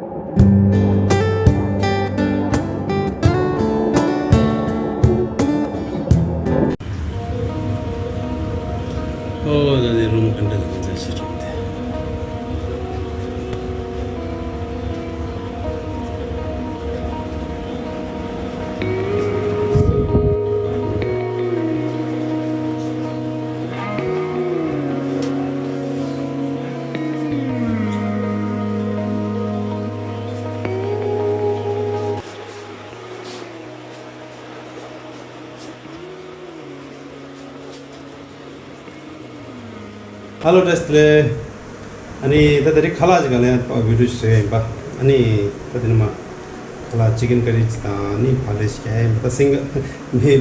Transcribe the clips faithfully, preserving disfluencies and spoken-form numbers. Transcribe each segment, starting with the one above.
ཨོ་ད་ནི་རུམ་ག་འདྲ་འདུག་ཟེར་ཞིག་དྲངས་ཏེ། ཧ་ལོ། བཀྲ་ཤིས་བདེ་ལེགས། ཨ་ནི་ད་ད་རེས་ཁ་ལག་ཅིག་ག་ལེན་བི་ཌིའོ་ཞིག་བཟོས་ཡིན་པ། ཨ་ནི་ད་དེ་ནི་མ་ཁ་ལག་ཅི་ཀན་ཀ་རི་ཅིག་དང་ཨ་ནི་བག་ལེབ་ཞིག་ཡིན་པ། ད་སིང་གལ་མི་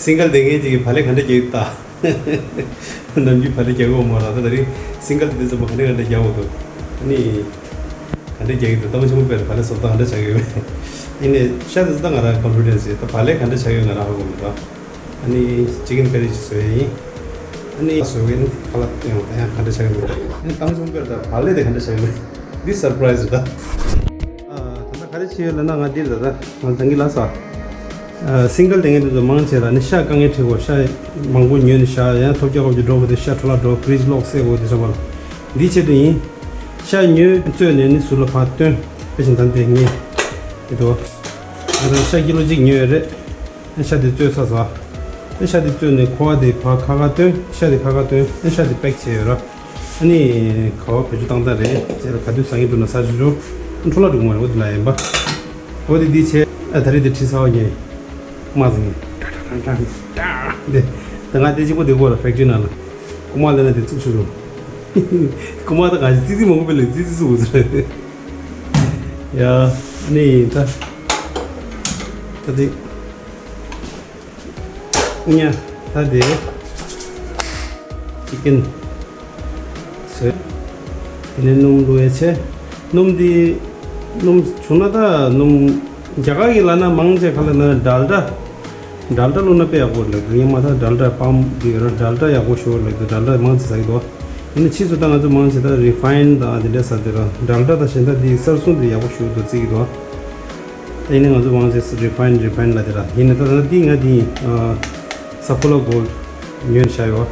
སིང་གལ་དེ་ངས་ཅིག་བག་ལེབ་ག་འདྲ་རྒྱག་ཡོད་ད། ནམ་རྒྱུན་བག་ལེབ་རྒྱག་གི་ཡོད་མ་རེད། ད་ད་རེས་སིང་གལ་དེ་ཚོ་མ་ག་འདྲ་ག་འདྲ་རྒྱག་འོ་དོ། ཨ་ནི་ག་འདྲ་རྒྱག་གི་འདུག་གཏམ་ཆེན་པོ་དཔེར་བག་ལེབ་བཟོ་སྟངས་ག་འདྲ་ཆགས་ཡོད་མེད། ཡིན་ནའི་ཤ་དེ་ཚོ་ད་ང་རང་ཀོན་ཕི་ཌེན་སི་ཡོད། ད་བག་ལེབ་ག་འདྲ་ཆགས་ཡོད་ང་རང་ཧ་གོ་མི་འདུག་ཨ་ནི་ཅི་ཀན་ཀ་རི་ཅིག་བཟོས་ཡིན། ཨ་ནི་བཟོས་ཡིན་ཁ་ལག་སྟོན་ཡང་ད་ཡང་ག་འདྲ་ཆགས་ཡོད་མེད། ཨ་ནི་གཏམ་ཆུང་དཔེར་ད་བག་ལེབ་དེ་ག་འདྲ་ཆགས་ཡོད་མེད། འདི་སར་པ་རའི་ཛི་རེད་ད། ཨ་ད་ལྟ་ག་རེ་བྱས་ཡོད་ལབ་ན། ང་འདིར་ད་ལྟ་ང་ད་གིན་ལབ་སོང་། ཨ་སིང་གལ་དེ་ངས་འདི་ཚོ་མང་ཆེ་ལ་ནི་ཤ་དཀའ་ངལ་འཕྲད་གོ། ཤ་མང་པོ་ཉོས་ནས་བཞག་ཡང་ཐོབ་རྒྱག་གོ་གི་འགྲོ་གི་དེ་ཤ་འཕྲོ་བརླག་འགྲོ། ཕི་རི་ཇི་ལོག་སེ་གོ་དེ་ཚོ་བ་ལ་འདི་ཆེད་དུ་ཡིན། ཤ་ཉོས་བཙོས་ནས་ནི་ཟུར་ལ་ཕར་བཏོན། དཔེ་བཞིན་ད་འདི་ངས་འདི་དོ། ང་ད་ཤ་ཀི་ལོ་གཅིག་ཉོས་ཡོད་རེད། ཨེ་ཤ་དེ་བཙོས་ཚར་སོང་། ཨེ་ཤ་དེ་བཙོས་ནས་ཁོ་བ་དེ་ཕར་ཁ་ཁ་བཏོན། ཤ་དེ་ཁ་ཁ་བཏོན། ཨེ་ཤ་དེ་པེག་བྱས་ཡོད་ར། ཨ་ནི་ཁ་བ་བེད་སྤྱོད་བཏང་སྟངས་རེད། ཅེས་ལ་ག་དུས་ཟ་ངེས་འདུག་ན་ཟ་ཆོག་ཆོག་འཕྲོ་བརླག་འགྲོ་གི་མ་རེད། འོ་དེ་ལ་ཡིན་པ། འོ་དེ་འདི་བྱས། ཨ་ད་རེས་དེ་བྲིས་ཚར་བ་ངས་མ་ཟིན་ངས། དེ་ད་ང་དེ་གཅིག་པོ་དེ་གོ་ལ་ཕེག་ཊི་རི་ནང་ལ་རྐུ་མ་ལེན་ན་དེ་བཙུགས་ཆོག་རུང་། རྐུ་མ་ད་ག་ཅི་ཙི་ཙི་མང་པོ་པས་ལ་ཙི་ཙི་བཙུགས་འོ་ཚོ་རེད། ཡ་ཨ་ནི་ད་ད་དེ། ཉ། ད་དེ་ཅི་ཀན་བཟོས། དེ་ནས་སྣུམ་བླུགས་ཡ་བྱས། སྣུམ་འདི་སྣུམ་བྱུང་ན་ད་སྣུམ་རྒྱ་གར་གྱི་ལབ་ན་མང་ཆེ་ག་ལབ་ན་ཌལ་ཌ། ཌལ་ཌ་བླུགས་ན་དཔེ་ཡག་པོ་རེད་ལབ་འདུག་ངས་མ་ད་ཌལ་ཌ་པམ་འདི་ཡོད་ར། ཌལ་ཌ་ཡག་པོ་ཞེ་པོ་རེད་ལབ་འདུག་ཌལ་ཌ་མང་ཆེ་ཟ་གི་འདུག་ཡིན་ན་ཕྱིས་སུ་ད་ང་ཚོ་མང་ཆེ་ད་རི་ཕ་ཡིན་ཌ་དང་དེ་འདྲ་ཟ་འདོད་ར། ཌལ་ཌ་དང་གཞན་དག་འདི་གསར་སྲུང་འདི་ཡག་པོ་ཞེ་པོ་འདུག་བརྩི་གི་འདུག་ད་ཡིན་ན་ང་ཚོ་མང་ཆེ་རི་ཕ་ཡིན་རི་ཕ་ཡིན་ལབ་དེ་ར། ཡིན་ན་ད་ད་འདི་ང་འདི་ཡིན། ས་ཕོ་ལ་གོལ་ཌི་ཉོས་བཞག་ཡོད།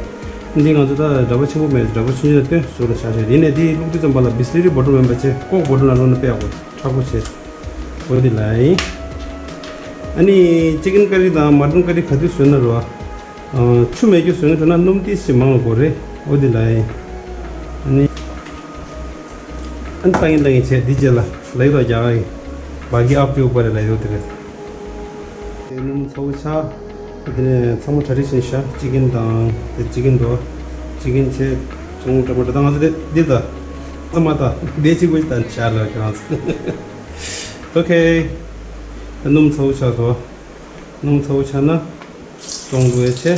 འདི་ང་ཚོ་ད་འདྲ་པོ་ཆེན་པོ་མེད། འདྲ་པོ་ཆུང་ཆུང་ལ་སྟོན་ཟུར་ལ་བཞག་བཞག་ཡིན་ནའི་འདི་བླུགས་དུས་ཙམ་པ་ལ་བི་སི་ལི་རི་བོ་ཊལ་མེད་པ་བྱས། ཀོག་བོ་ཊལ་ནང་བླུགས་ན་དཔེ་ཡག་པོ་མཁྲེགས་པོ་བྱས། འོ་འདི་ལ་ཡིན། ཨ་ནི་ཅི་ཀན་ཀ་རི་དང་མ་ཊན་ཀ་རི་ག་དུས་བཟོས་ན་རོ། ཆུ་མེད་རྒྱུ་བཟོས་ན་འགྲོ་ན་སྣུམ་ཏིས་ཞིག་མང་ལ་དགོས་རེད། འོ་འདི་ལ་ཡིན། ཨ་ནི། ཨ་ནི་ཏང་ཡིན་ཏང་ཡིན་བྱས་འདི་རྗེས་ལ་ལ་ཡོད་ར་རྒྱ་གར་གྱི་བ་གི་ཨབ་ཀྱི་ཨུ་པ་རེད་ལ་ཡོད་དེ་རེད། དེ་སྣུམ་ཚ་པོ་ཆགས། དེ་ནས་ཚང་མ་གྲ་སྒྲིག་བྱས་ཤག་ཅི་ཀན་དང་དེ་ཅི་ཀན་དོ། ཅི་ཀན་བྱས། ཚོང་ཊ་མ་ཊ་དང་ང་ཚོ་དེ་འདི་ད། ཚང་མ་ད་དེ་གཅིག་པོ་ཞིག་ད་ཤར་ལ་ཁྱེད་རང་ཚོ། ཨོ་ཁེ། སྣུམ་ཚ་པོ་ཆགས་སོང་། སྣུམ་ཚ་པོ་ཆགས་ན་བཙོང་དགོས་ཆེ།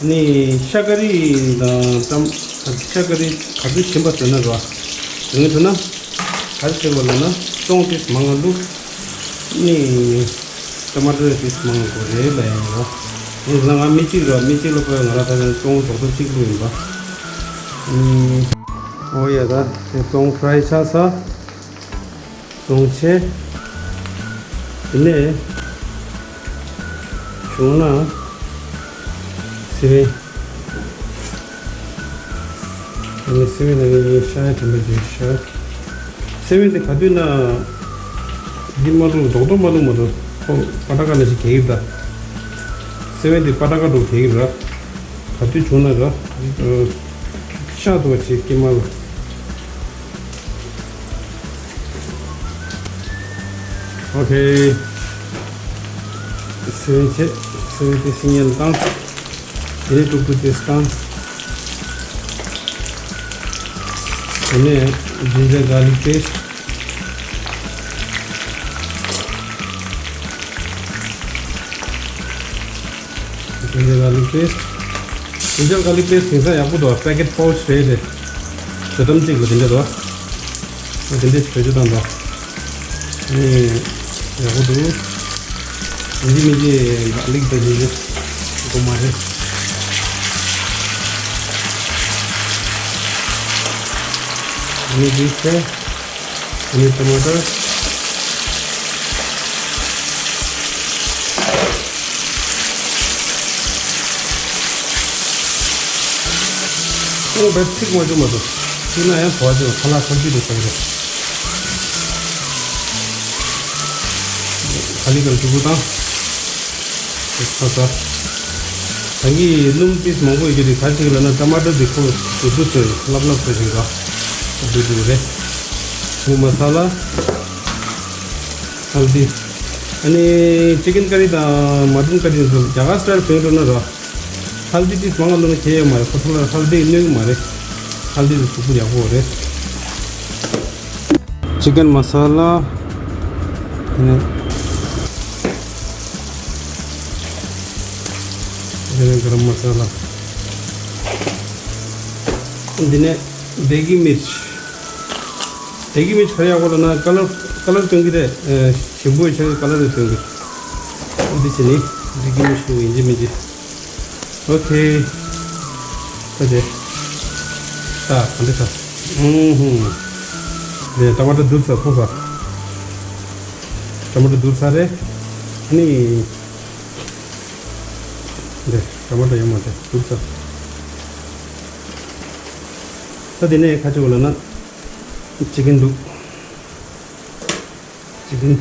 ནི་ཤ་ཀ་རི་དང་ཏམ་ཤ་ཀ་རི་ག་ཚོད་ཞིམ་པ་བཟོས་ན་རོ། བཟོ་ངེས་ཐུབ་ན་ག་ཚོད་བྱེད་དགོས་ལབ་ན་ཙོང་ཏིས་མང་ང་བླུགས། ནི་ཊ་མ་ཊར་ཏིས་མང་ང་དགོས་རེད་ལབ་ཡིན་རོ། ཡིན་ཟེར་ན་ང་མི་གཅིག་རོ། མི་གཅིག་ལ་ཁོས་ང་རང་ད་ལྟ་ཙོང་རྡོག་རྡོག་གཅིག་བླུགས་ཡིན་པ། ཨོ་ཡ་ད་དེ་ཙོང་ཕ་རའི་ཆགས་ས། བཙོང་བྱས། དེ་ནས་བྱུང་ན་སེ་བན། དེ་ནས་སེ་བན་ལ་ངས་ཤ་ཡ་དེ་འདྲ་བྱས་ཤ། སེ་བན་དེ་ག་དུས་ན་འདི་མ་བླུགས། རྡོག་རྡོག་མ་བླུགས་མ་གཏོགས་ཁོ་པ་ཏྲ་ཀ་ནང་བཞིན་གས་ཀྱི་རེད་ད། སེ་བན་དེ་པ་ཏྲ་ཀ་འདྲ་བོ་གས་ཀྱི་རེད། ག་དུས་བྱུང་ན་ར། ཤ་དོ་བ་བྱེད་ཀྱི་མ་རེད། ཨོ་ཁེ། སེ་བན་བྱས། སེ་བན་དེ་སིང་ཡན་བཏང་། དེ་ནས་ཀྲུག་ཀྲུག་དེ་བཏང་། དེ་ནས་ginger garlic paste། ginger garlic paste། ginger garlic paste་དེང་སང་ཡག་པོ་འདུག་པེ་ཀེ་ཊི་པའུ་ཆི་རེད་དེ། ཇོ་དམ་གཅིག་ལ་དེ་འདྲ་འདུག་དེ་འདྲ་བེད་སྤྱོད་བཏང་འདུག་ཨེ། ཡག་པོ་འདུག་ཡིན་གཅིག་མིན་གཅིག་ག་ལིག་དང་ཡིན་གཅིག་དགོས་མ་རེད། ཡིན་གཅིག་ཚེ། ཨ་ནི་ཊ་མ་ཊར། ཨོ་བས་ཐིག་མ་བཅུག་མ་བཅུག་ཐིག་ན་ཡང་བ་ཅུག་ཁ་ལག་ཁ་ལྡི་དུ་ཟ་གི་རེད། ཁ་ལི་ཀར་བཅུག་གུ་དང་། ཁ་ས། ད་གི་སྣུམ་པིས་མང་པོ་ཡོད་ཀྱི་རེད། ག་ཅིག་ལ་ན་ཊ་མ་ཊར་དེ་ཁོ་དུ་དུ་ཚོས་ལབ་ལབ་ཚོས་ཤིག་ར། དུ་དུ་རེད། མུ་མ་ས་ལ། ཧལ་དི། ཨ་ནི་ཅི་ཀན་ཀ་རི་དང་མ་ཊན་ཀ་རི་ཚོ་རྒྱ་གར་སི་ཊལ་ཕེང་རོ་ན་ར། ཧལ་དི་ཏིས་མང་ང་ལོ་ན་ཁྱེད་ཡོད་མ་རེད། ཁོ་ཚོ་ལ་ཧལ་དི་གནོད་གི་མ་རེད། ཧལ་དི་དེ་གཟུགས་པོ་ཡག་པོ་རེད། ཅི་ཀན་མ་ས་ལ། ཨ་ནི། ཨ་ནི་ག་རམ་མ་ས་ལ། འདི་ནས་དེ་གི་མིར་ཆི། དེ་གི་མི་ཆ་ཡག་པོ་ལ་ན་ཀ་ལར་ཀ་ལར་སྟོན་གི་རེད། ཞིམ་པོ་ཆ་ཀ་ལར་རེ་སྟོན་གི། འདི་ཆ་ནི་དེ་གི་མི་ཆུ་ཡིན་གྱི་མིན་གྱི། ཨོ་ཁེ། ད་དེ། ད་ག་འདྲ་ཆ། ཨུམ་ཧུམ། དེ་ཊ་མ་ཊར་བསྡུར་ཚར་ཕོ་ས། ཊ་མ་ཊར་བསྡུར་ཚར་རེད། ཨ་ནི། དེ་ཊ་མ་ཊར་ཡོད་མ་རེད་བསྡུར་ཚར། ད་དེ་ནས་ཁ་ཆེ་བ་ལ་ན། ཅི་ཀན་འདུག་ཅི་ཀན།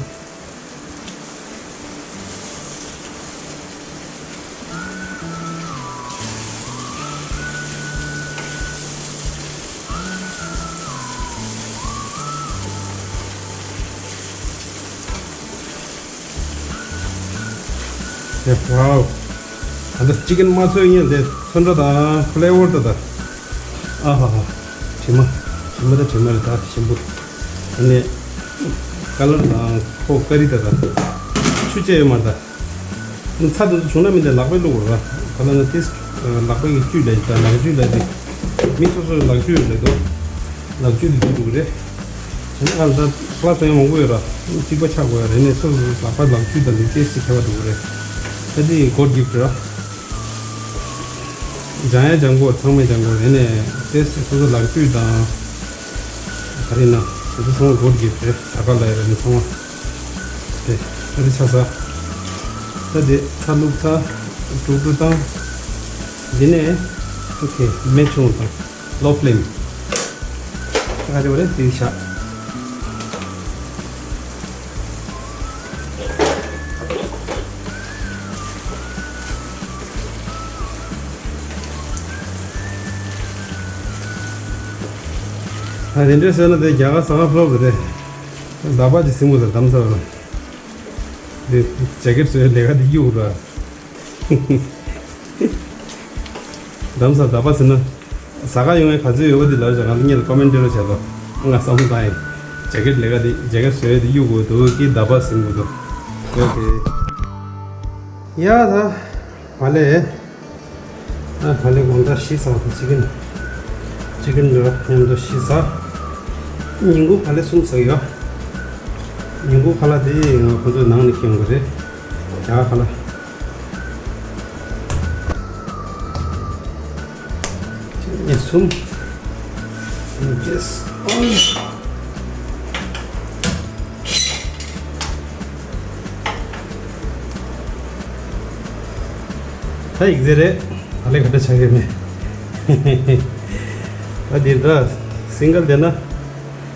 ཨེ་ཝའོ། ད་ལྟ་ཅི་ཀན་མ་ཚོས་ཡིན་དེ་ཚོན་ཁྲ་དང་ཕ་ལེ་ཝར་དང་། ཨ་ཧ་ཧ། དྲི་མ། དྲི་མ་དང་དྲི་མ་རེད་ད་ཞིམ་པོ། ཨ་ནི། ཀ་ལར་དང་ཁོ་ཀ་རི་དང་། ཆུ་བཅད་ཡོད་མ་རེད་ད། ཚྭ་དེ་ཚོ་བྱུང་ན་མི་འདྲ་ལག་པས་བླུགས་དགོས་ར། ད་ལ་ན་ཏིས། ལག་པ་ཡི་བཅུད་ལ་ཡིན་ད་ལག་བཅུད་ལ་དེ། མི་སོ་སོའི་ལག་བཅུད་ལ་དོ། ལག་བཅུད་དེ་བཅུད་འདུག་རེད། དེ་ནས་ཨ་ད་ཁ་ལག་ཚོ་ཡང་མང་པོ་ཡོད་ར། གཅིག་པ་ཆགས་དགོས་ཡ་རེད་ནས་སོ་སོའི་ལག་པ་ལག་བཅུད་དང་ལུས་རྩལ་ཞིག་ཁྱད་པར་འདུག་རེད། ད་དེ་གོ་གིབ་ར། སྦྱང་ཡ་སྦྱང་དགོས་ཚང་མས་སྦྱང་དགོས་རེད་ནས་དེ་སོ་སོ་ལག་བཅུད་དང་། ག་རེ་ན་དེ་ཚོ་ཚང་མ་གོ་གིབ་རེད་ད་ག་ལ་ཡ་རེད་ནས་ཚང་མ། དེ་ད་དེ་ཆ་ས། ད་དེ་ཚྭ་བླུགས་ཚར། དཀྲུག་དཀྲུག་བཏང་། འདི་ནས་ཨོ་ཁེ་མེ་ཆུང་བཏང་། ལོ་ཕི་ལེམ། ད་ག་རེ་བ་རེད་དེ་བཞག་ད་དེ་འདྲས་ཟེར་ན་དེ་རྒྱ་གར་ཟ་ཁང་ཕོག་གི་རེད། ཟླ་བ་གཅིག་སྲིན་མོ་དང་འདམ་ས་ར། དེ་ཇེ་ཀེད་བཟོས་ལས་ཀ་དེ་གཡུག་ར། འདམ་ས་ཟླ་བ་ཟེར་ན། ཟ་ཁང་ཡོང་ཡ་ག་ཚོད་ཡོད་པ་དེ་ལབ་བྱ་ང་ལ་ཉིད་ལ་ཀོ་མེན་ཊི་རོ་བྱ་དོ། ང་བསམ་བློ་བཏང་ཡིན། ཇེ་ཀེད་ལས་ཀ་དེ་ཇེ་ཀེད་བཟོས་དེ་གཡུག་དགོས་འདུག་གི་ཟླ་བ་ཟིན་དགོས་འདུག་ཨོ་ཁེ། ཡ་ད། བ་ལེ། ཨ་བ་ལེ་དགོང་དག་བཞི་ཟ་བ་ཅི་ཀན། ཅི་ཀན་ར་མཉམ་དུ་བཞི་ཟ། ཉིན་གུང་བ་ལེ་གསུམ་ཟ་གི་ཡོད། ཉིན་གུང་ཁ་ལག་དེ་ང་ཁོ་ཚོའི་ནང་ནས་ཁྱེར་ཡོང་གི་རེད། རྒྱ་གར་ཁ་ལག་གཉིས་གསུམ། ཡེ་སི། ད་ཡིག་ཚད་རེད། ད་ལས་ཀ་འདྲ་ཆགས་ཀྱི་མེད། ད་འདིར་ད་སིང་གལ་བསྡད་ན།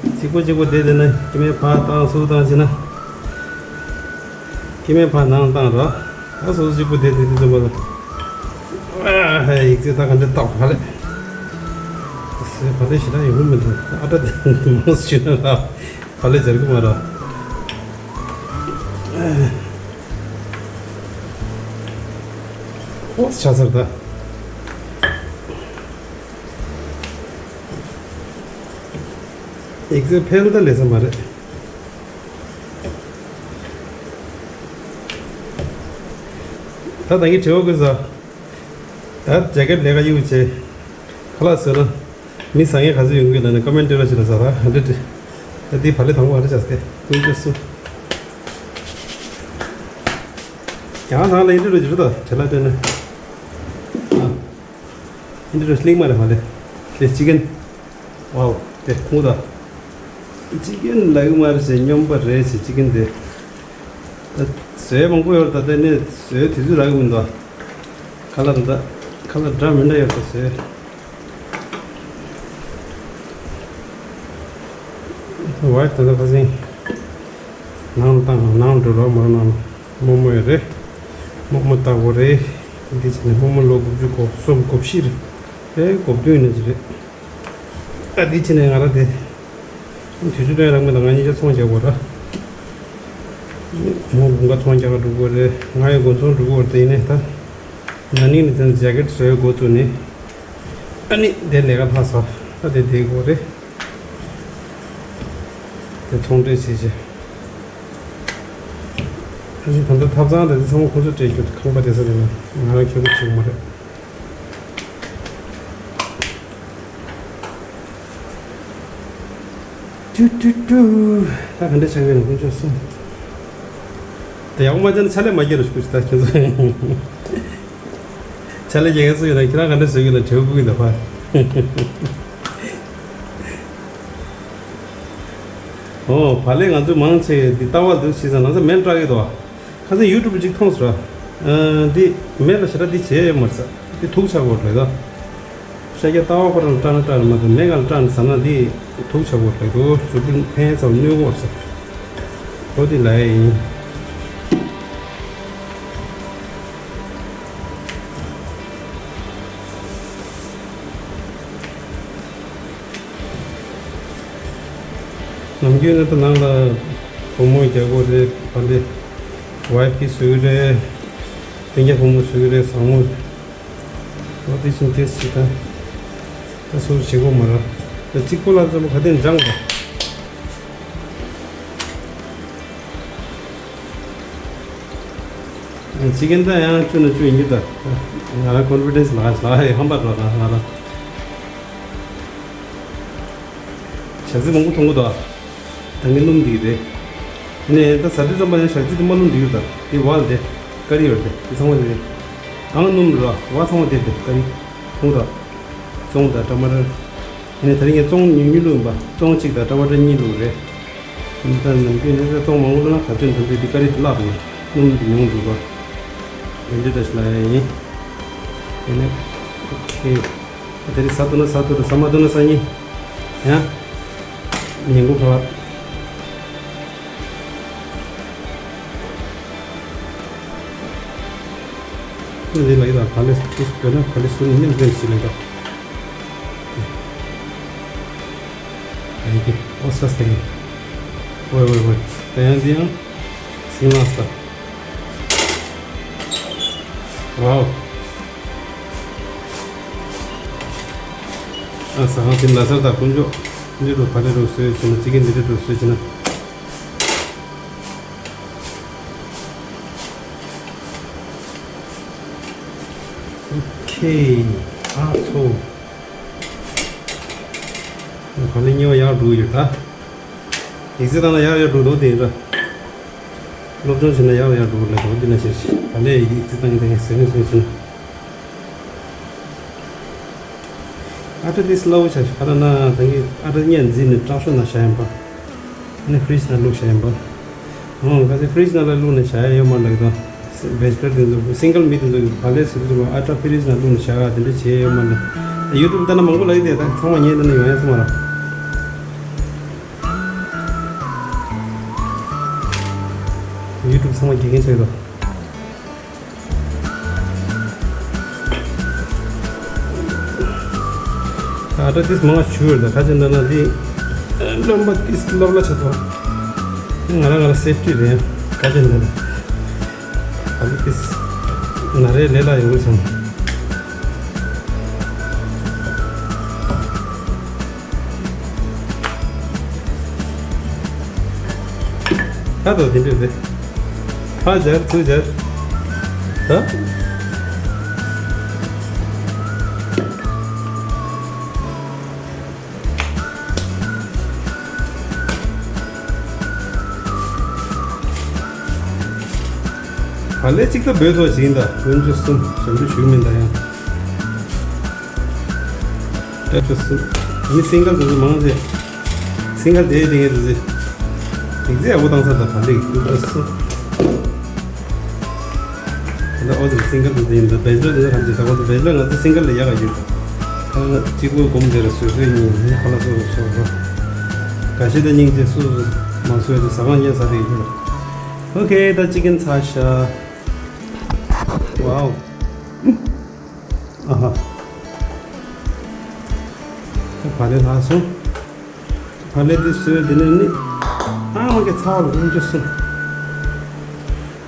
གཅིག་པོ་གཅིག་པོ་བསྡད་བསྡད་ན་སྐྱེ་དམན་ཕར་བཏང་ཚུར་བཏང་བྱས་ན། སྐྱེ་དམན་ཕར་ནང་བཏང་རོགས། ད་སོ་སོ་གཅིག་པོ་བསྡད་བསྡད་དུས་ཙམ་པ་ལ། ཨ་ཧ་ཡིག་ཚད་ད་ག་འདྲ་བཏང་ག་ལས། སེ་བ་ལས་ཞེ་དྲག་ཡོང་གི་མི་འདུག་ཨ་ད་དེ་མོ་ཞུ་ན་ལ་བ་ལས་སྦྱར་གི་མ་ར། ཨོ་ཆ་ཚར་ད། ཡིག་ཚད་ཕལ་ད་ལས་ས་མ་རེད། ད་ད་གིན་དྲི་བ་ཀུན་ས། ད་ཇེ་ཀེད་ལས་ཀ་གཡུག་བྱས། ཁ་ལག་བཟོས་ན། མི་ཟ་མཁན་ག་ཚོད་ཡོང་གི་ལབ་ནས་ཀོ་མེན་ཊི་རོ་ཞིག་ལ་ཟ་ར་ཧ་འདྲེ་འདྲེ། ད་འདི་བ་ལེ་དང་པོ་ཧ་འདྲེ་བྱ་སྟེ་ཀུན་སྤྱོད་སུ། རྒྱ་གར་ནང་ལ་ཨིན་དྲི་རོ་ཅིག་རེད་ད་བྱེད་ལ་སྤྲད་ན། ཨ། ཨིན་དྲི་རོ་ལིང་མ་རེད་བ་ལེ། དེ་ཅི་ཀན། ཝའོ། དེ་ཁུངས་ད། ཅི་ཀན་ལག་མ་རེད་ཟེར། སྨྱོན་པ་རེད་ཟེར། ཅི་ཀན་དེ་ད་བཟོས་མང་པོ་ཡོད་རེད། ད་ལྟ་ནས་བཟོས་དུས་ཚོད་རག་གི་མི་འདུག་ཁ་ལག་ད་ཁ་ལག་འདྲ་མི་འདྲ་ཡོད་ད་བཟོས། ཝའི་ད་ལྟ་ཁ་སང་ནང་ལ་བཏང་། ནང་ལ་འགྲོ་རོགས་མ་རོགས་ནང་སྨོ་སྨོ་ཡོད་རེད། སྨོ་སྨོ་ལྟ་བུ་རེད། འདི་བྱས་ནས་སྨོ་སྨོ་ལོ་དགུ་བཅུ་གོ་གསུམ་གོ་བཞི་རེད། ཨེ་གོ་བདུན་ནས་ཅི་རེད། ཨ་འདི་བྱས་ནས་ང་རང་དེ་དུས་ཚོད་སྟོན་རག་མི་དང་ང་གཉིས་ཆ་ཚོང་རྒྱག་དགོས་ར། མོ་དགུན་ཁ་ཚོང་རྒྱག་ག་འགྲོ་དགོས་རེད། ང་ཡང་དགུན་ཚོང་འགྲོ་དགོས་རེད། དེ་ཡིན་ནས་ད་ན་ནིང་ནས་ད་ཇེ་ཀེད་བཟོས་འགོ་བཙུགས་ནས། ཨ་ནི་དེ་ལས་ཀ་ལྷག་ས་ད་དེ་བསྡད་དགོས་རེད། དེ་ཚོང་འབྲེལ་བྱེད་བྱེད། ཨ་ནི་ད་ལྟ་ཐབ་ཚང་དེ་ཚང་མ་ཁོ་ཚོ་སྤྲད་རྒྱུ། ཁང་པ་དེ་ཚོ་ལས་ང་རང་ཁྱོད་ཚོ་བྱེད་དགོས་མ་རེད། ཏུ་ཏུ་ཏུ། ད་ག་འདྲ་ཆགས་ཡོད་ན་དཀོན་མཆོག་གསུམ། ད་ཡག་པོ་མ་བྱས་ན་ཕྱག་ལས་མ་རྒྱག་རོགས་ཞུ། ད་ཁྱེད་ཚོ་ཕྱག་ལས་རྒྱག་མཁན་ཚོ་ཡོད་ན་ཁྱེད་རང་ག་འདྲ་བཟོ་གི་ན་དྲེའུ་ཕུག་གི་ད་ཕར། ཨོ་བ་ལས་ང་ཚོ་མང་ཆེ་འདི་ལྟ་བ་འདུག་ཤེས་ཙང་ལམ་སང་མེ་སྲེག་གི་འདུག་ཁ་སང་ཡུ་ཊུབ་ཅིག་མཐོང་སོང་ར། ཨ་འདི་མེ་ལ་ཞེ་དྲག་འདི་བྱས་ཡོད་མ་རེད་ས། འདི་དུག་ཆགས་དགོས་རེད་ད། ཤ་རྒྱགས་ལྟ་བ་ཁོ་རང་སྐྲག་ན་སྐྲག་ན་མ་གཏོགས་མེ་སྒང་ལ་སྐྲག་ནས་ཟ་ན་འདི་དུག་ཆགས་དགོས་རེད་དོ། གཟུགས་པོ་ཕན་ཚུན་གནོད་དགོས་རེད་ས། ཨོ་འདི་ལ་ཡིན། ནམ་རྒྱུན་ནི་ད་ནང་ལ་བུ་མོ་རྒྱག་དགོས་རེད། ཕ་ལེ་ཝའི་ཕི་བཟོ་གི་རེད། སྤུན་ཀྱག་བུ་མོ་བཟོ་གི་རེད། བཟང་མོ། ཨོ་དེ་བཞིན་དེ་ཞིག་ད་ད་སོ་སོ་བྱེད་དགོས་མ་རེད། ད་གཅིག་པོ་ལ་ཙམ་ག་དེ་འགྲངས་པ། ཅི་གན་ད་ཡང་བཅུ་ནས་བཅུ་ཡིན་གྱི་ད། ང་རང་ཀོན་ཕི་ཌེན་སི་ལ་ལ་ཧམ་པ་འགྲོ་ད་ང་རང་། ཞག་ཚི་མང་པོ་མཐོང་གི་འདུག་ད་ངས་སྣུམ་འདི་རེད། ནས་ད་ཟ་དུས་ཙམ་པ་ཡང་ཞག་ཚི་དེ་མ་སྣུམ་འདི་ཡོད་ད། དེ་བ་ལ་དེ་ཀ་རི་ཡོད་དེ། དེ་ཚང་མ་དེ་རེད། ཨང་སྣུམ་རེད་བ། བ་ཚང་མ་དེ་དེ་ཀ་རི་ཐུང་ད། བཙོང་ད་ཊ་མ་ཊར། ཡིན་ནའི་ད་རིང་ངས་བཙོང་ཉུང་ཉུང་བླུགས་ཡིན་པ། བཙོང་གཅིག་དང་ཊ་མ་ཊར་གཉིས་བླུགས་རེད། ད་ནམ་རྒྱུན་ནས་བཙོང་མང་པོ་བླུགས་ན་ག་ཚོད་འདམ་དུས་འདི་ཀ་རི་དེ་བརླག་འགྲོ། སྣུམ་དེ་ཉུང་འགྲོ་བ། ཡིན་དུས་ད་ཞིག་ལ་ཡ་ཡིན། ཡིན་ནའི་ཨོ་ཁེ། ད་རིང་ཟ་ཐུབ་ན་ཟ་ཐུབ་རེད། ཟ་མ་ཐུབ་ན་ཟ་ཉིན། ཡང་། ཉིན་གུང་ཁ་ལག་འདི་ལ་ཡིན་ལ་ག་ལེ་ཏིས་དགོས་ན་ག་ལེ་སུ་ནི་ནི་འདྲེན་ཞིག་ལ་ཡིན་ལ། ཨ་ཡི་གེ་ཨོ་སི་ཊ་སི་ཊ་ཡིན། ཝེ་ཝེ་ཝེ། ད་ཡང་འདི་ཡང་སིང་ལ་སི་ཊ། ཝའོ། ཨ་ས་ཧང་སིང་ལ་སི་ཊ་ད་དཀོན་མཆོག་འདི་རུ་ག་ལེ་རུ་བཟོས་བྱས་ན། ཅི་གེ་འདི་རུ་བཟོས་བྱས་ན། ཨོ་ཁེ། ཨ་ཚོ། ག་ལེ་གཉིས་པ་ཡར་འགྲོ་གི་ཡོད་ད། ཡིག་ཚད་བཏང་ན་ཡར་ཡར་འགྲོ་འདུག་དེ་ཡིན་ད། སློབ་སྦྱོང་བྱས་ན་ཡར་ཡར་འགྲོ་གི་ལ་འགྲོ་འདི་ན་བྱས་ཤིག་ག་ལེ་ཡིག་ཚད་བཏང་གི་ད་ངས་ཟེར་ནས་ཟེར་བྱས་ན། ཨ་ཊ་དེ་སླ་བོ་ཆགས་ཤག་ག་རེ་ན་ད་གིན་ཨ་ཊ་གཉིས་འཛིན་ནས་དྲག་ཤོས་ན་བཞག་ཡིན་པ། ཨ་ནི་ཕི་རི་ཇི་ནང་བླུགས་བཞག་ཡིན་པ། འོ་ག་ཚོད་ཕི་རི་ཇི་ནང་ལ་བླུགས་ནས་བཞག་ཡ་ཡོད་མ་རེད་ད། བེ་ཇི་ཊ་དེ་ཚོ་སིང་གལ་མི་དེ་ཚོ་ག་ལེ་ཟེར་དུས་ཨ་ཊ་ཕི་རི་ཇི་ནང་བླུགས་ནས་བཞག་ཡ་དེ་འདྲ་བྱས་ཡོད་མ་རེད། ཡུ་ཊུབ་ལྟ་ན་མང་པོ་ལབ་ཀྱི་དེ་ད་ཚང་མ་ཉན་ལྟ་ན་ཡོང་ཡ་ཚང་མ་ར། ཡུ་ཊུབ་ཚང་མ་དགེ་རྒན་ཆགས་ཡོད་ད། ཨ་ཊ་ཏིས་མང་ཆུ་ཡོད་ད་ཁ་ཅན་ད་ན་དེ་རློན་པ་ཏིས་སློབ་ལ་ཆ་ཐོག་ང་རང་ང་རང་སེབ་ཊི་རེད་ཁ་ཅན་ད་ན། ཨ་ཊ་ཏིས་ན་རེ་ལས་ལ་ཡོང་གི་སོང་། ད་དོ་དེ་འདྲ་རེད། ཕ་སྦྱར་ཚུར་སྦྱར། ད། ཕ་ལས་གཅིག་ད་བོད་ཐོག་ཞིག་ཡིན་ད་དཀོན་མཆོག་གསུམ་ཞབས་ཏོག་ཞུ་མིན་ད་ཡང་། ད་ཆོ་སུ། མི་སིང་གལ་དུ་མང་ཟེ། སིང་གལ་དེ་དེ་ངས་དེ་དེ་ཚེ་ཡག་པོ་བཏང་ས་ད་བ་ལེགས་ཨུ་ཏ་སུ། ད་ཨོ་ཙི་སིང་གལ་དེ་དེ་ཡིན་ད་བེ་ཇོ་དེ་ཚོ་གང་ཅི་ད་ཨོ་ཙི་བེ་ཇོ་ང་ཚོ་སིང་གལ་ལ་ཡག་ག་ཡོད། ད་གཅིག་པོ་སྒོམ་དེ་ར་སོས་སོས་ཡིན་ཁ་ལག་སོ་སོ་སོ། ག་ཤེད་ད་སྙིང་རྗེ་སུ་སུ་མ་སོས་དེ་ཟ་ཁང་ཡན་ཟ་དེ་ཡིན། ཨོ་ཁེ་ད་ཅི་ཀན་ཚ་ཤ། ཝའོ། ཨ་ཧ། ད་བ་ལེ་ལྷག་སོང་། བ་ལེ་དེ་བཟོས་དེ་ནས་ནི། ཨ་མ་གི་ཚ་བ་ལ་ཀུན་སྤྱོད་སོང་།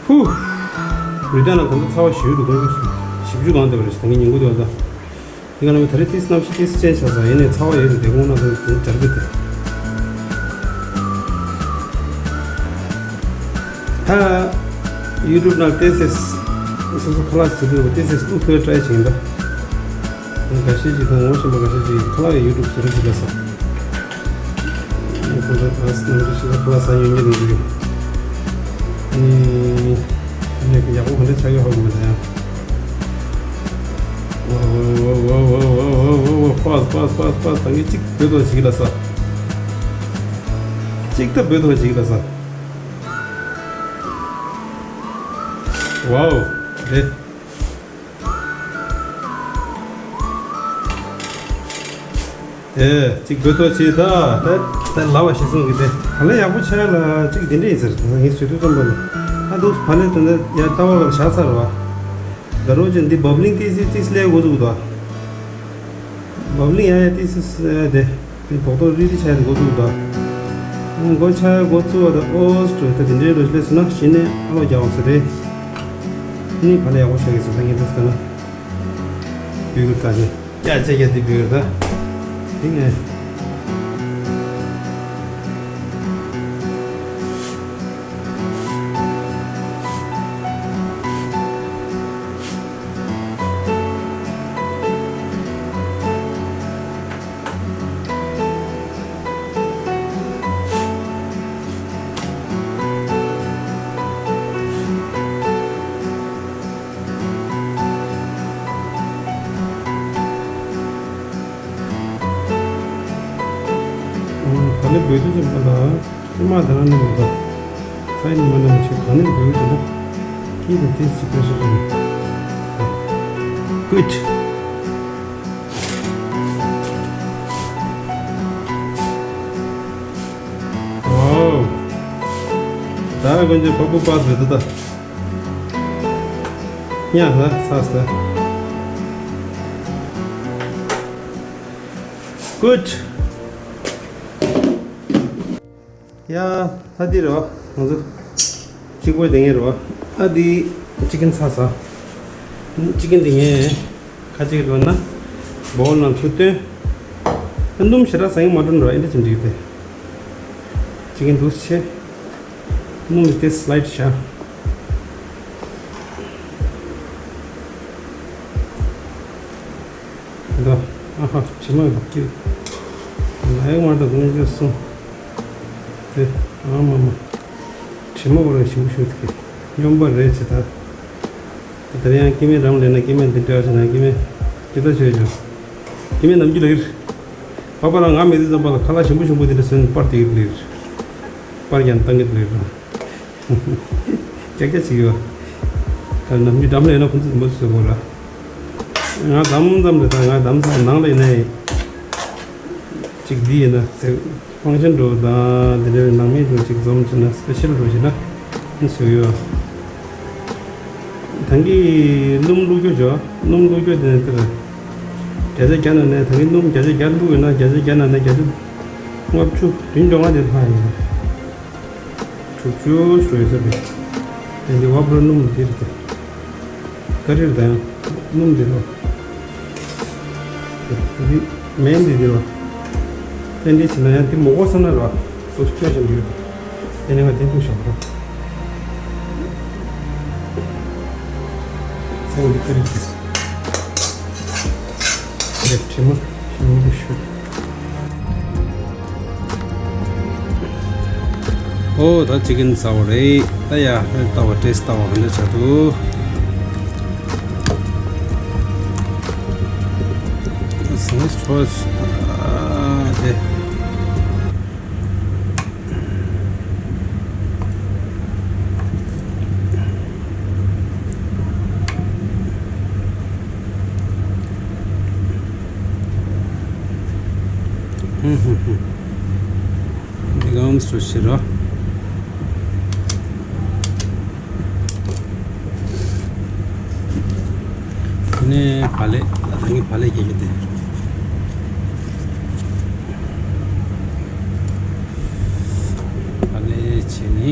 ཧུ། རི་ཏན་ལ་ད་ལྟ་ཚ་བ་ཞུ་རུ་ཀུན་སྤྱོད་སོང་། བཞི་བཅུ་གང་དེ་བ་རེད་ད་ངས་ཉིན་གུང་དེ་བ་ད། དེ་ག་ནང་ད་རེས་ཏིས་གནམ་གཤིས་ཏིས་ཅན་ཆགས་སོང་ཡིན་ནའི་ཚ་བ་ཡོད་རེད་དེ་ཁོང་ན་ད་དེ་འབྱར་གི་དེ། ད། ཡུ་ཊུབ་ནང་ཏེ་སེ་སོ་སོ་ཁ་ལག་བཟོ་དུས་ཏེ་སེ་ལུག་ཐོའི་ཊ་རའི་བྱེད་ཀྱིན་འདུག་འགའ་ཤས་ཅིག་དང་ངོ་ཤེས་པ་འགའ་ཤས་ཅིག་ཁ་ལག་གི་ཡུ་ཊུབ་བཟོ་རེ་བྱེད་ལ་ས། ཁོང་ཚོ་ཨ་སི་ནང་དུ་ཤི་ཁ་ལག་ས་ཡོད་ཉེ་རེད་འདུག་ཨེ། ནས་ཡག་པོ་ག་འདྲ་ཆགས་ཡོད་ཧ་གོ་མི་འདུག་ཡང་། ཝ་ཝ་ཝ་ཝ། ཕཱས་ཕཱས་ཕཱས་ཕཱས། ད་ངས་གཅིག་བོད་ཐོག་བྱེད་ཀྱི་ལ་ས། གཅིག་ད་བོད་ཐོག་བྱེད་ཀྱི་ལ་ས། ཝའོ། དེ། དེ་གཅིག་བོད་ཐོག་བྱས་ད། དེ་དེ་ལབ་པ་ཞིག་གསུང་གི་དེ། བ་ལེ་ཡག་པོ་ཆགས་ལ་གཅིག་དེ་འདྲ་ཡིན་ཟེར། ངས་བཟོས་དུས་ཙམ་པ་ལ། ཨ་འདུག་བ་ལེ་དེ་འདྲ་ཡར་ལྟ་བ་ལ་བཞག་ཚར་བ། ད་རོ་ཅན་འདི་བབ་ལིང་ཏིས་ཏིས་ལས་འགོ་བཙུགས་ད། བབ་ལིང་ཡ་ཡ་ཏིས་ཏིས་དེ། དེ་བོག་ཏོ་རི་རི་ཆ་ཡ་འགོ་བཙུགས་ད། འགོ་ཆ་འགོ་བཙུགས་པ་ད་ཨོ་སི་ཏྲོ་ད་དེ་འདྲའི་རོ་ལས་སུ་ན་གཞི་ནས་ཨ་ལོ་རྒྱག་འོང་ཟེར་རེད། ནི་བ་ལེ་ཡག་པོ་ཆགས་ཀྱི་ཟེར་ད་ངས་ད་ཟེར་ན། བུ་གུ་ད་ནི། ཡ་ཅེ་ཡ་དེ་བུ་གུ་ད། དེ་ངས། ད་ལེ་བོད་དུ་ཅིག་པ་ལ། ཨེ་མ་ད་རང་ནས་མི་འདུག་ཚ་ཡི་མ་ནས་མི་ཤེས་གང་ནས་འབོད་ཀྱི་འདུག་ཁྱེད་ཀྱི་ཏིས་ཅིག་པེ་ཤི་དང་། Good. Wow. ད་དཀོན་མཆོག་ཕ་བུ་པ་བཟོས་འདུག་ད། ཉག་ལ་ཚ་ས། Good. ཡ། ད་འདི་རེད་བ། ང་ཚོ་གཅིག་པོ་དེ་ངའི་རེད་བ། ཨ་འདི་ཅི་ཀན་ཚ་ས། ཅི་ཀན་དེ་ངའི་ཁ་ཅིག་རེད་བ་ན། བོལ་ནང་ཚུར་བཏོན། ཨ་སྣུམ་ཞེ་དྲག་ཟ་ཡིན་མ་འགྲོ་འགྲོ་ཨ་འདི་ཅི་འགྲིག་དེ། ཅི་ཀན་འདུག་ཆེ། སྣུམ་དེ་སི་ལའེ་ཌི་བྱ། འདི་ཨ་ཧ་དྲི་མ་གི། ལའི་མར་དང་ཀུན་སྤྱོད་གསུམ། དེ་ཨ་མ་མ། དྲི་མ་བོ་རང་ཞིམ་པོ་ཞུ་ཐུབ་ཀྱི། སྨྱོན་པ་རེད་ཅེ་ད། དེ་ལྟར་ཡང་སྐྱེ་དམན་རམ་ལས་ན་སྐྱེ་དམན་འདི་འདྲ་བྱས་ན་སྐྱེ་དམན། ཇི་ལྟར་བྱས་ཀྱང་། སྐྱེ་དམན་ནམ་རྒྱུན་ལ་ཡིར། པ་པ་རང་ང་མེད་དུས་ཙམ་པ་ལ་ཁ་ལག་ཞིམ་པོ་ཞིམ་པོ་དེ་འདྲ་ཟོས་ནས་པར་དེ་ཡིར་ལིར། པར་ཡང་བཏང་གི་ལིར། ཀྱག་ཀྱག་བྱེད་ཀྱི་ཡོད། ད་ནམ་རྒྱུན་འགྲམ་ལ་ཡོད་ན་ཁོང་ཚོ་མོ་ཚོས་གོ་ལ། ང་དམ་ཙམ་རེད་ད་ང་དམ་ཙམ་ནང་ལ་ཡིན་ན་ཡིན། གཅིག་འདི་ཡིན་ན་ཟེར། ཕང་ཤན་འགྲོ་དང་དེ་འདྲའི་ནང་མི་འགྲོ་གཅིག་འཛོམས་བྱས་ན་སི་པེ་ཤལ་འགྲོ་བྱས་ན་ནི་བཟོས་ཡོད། ད་གིན་སྣུམ་བླུགས་རྒྱུ་བྱོས། སྣུམ་བླུགས་རྒྱུ་དེ་ནི་དེ་རེད། བརྒྱ་ཆ་བརྒྱ་ནང་ནས་ད་གིན་སྣུམ་བརྒྱ་ཆ་བརྒྱ་བླུགས་ཡོད་ན་བརྒྱ་ཆ་བརྒྱ་ནང་ནས་བརྒྱ་ཆ་ལྔ་བཅུ་བདུན་ཅུ་ལྔ་དེ་ལྷག་ཡོད། དྲུག་ཅུ་ཞུ་ཡོད་ས་རེད། དེ་འདི་བ་པོ་ར་སྣུམ་འདི་རེད་དེ། ཀ་རིར་དང་སྣུམ་འདི་རོ། འདི་མེན་འདི་འདི་རོ། དེ་འདི་བྱས་ན་ཡང་འདི་མོ་གོ་ས་ན་རོ། སོ་སོ་ཁྱོད་བཞིན་འདི་རོ། དེ་ནས་ང་དེ་འདུག་བཞག་རོ། ཚང་འདི་ཀ་རིར་དེ། རེད་དྲི་མ་ཞིམ་པོ་ཞུ། ཨོ་ད་ཅི་ཀན་ཟ་བ་རེད། ད་ཡ་ཧེ་ལྟ་བ་ཏེ་སི་ལྟ་བ་ག་འདྲ་ཆགས་འདུག་ཟངས་ཆོས་ཨ་དེ། འདི་གམ་སུ་ཤི་རོ། ཁོ་ནས་བག་ལེབ་ལ་ད་ངས་བག་ལེབ་རྒྱག་གི་དེ། བག་ལེབ་བྱས་ནི།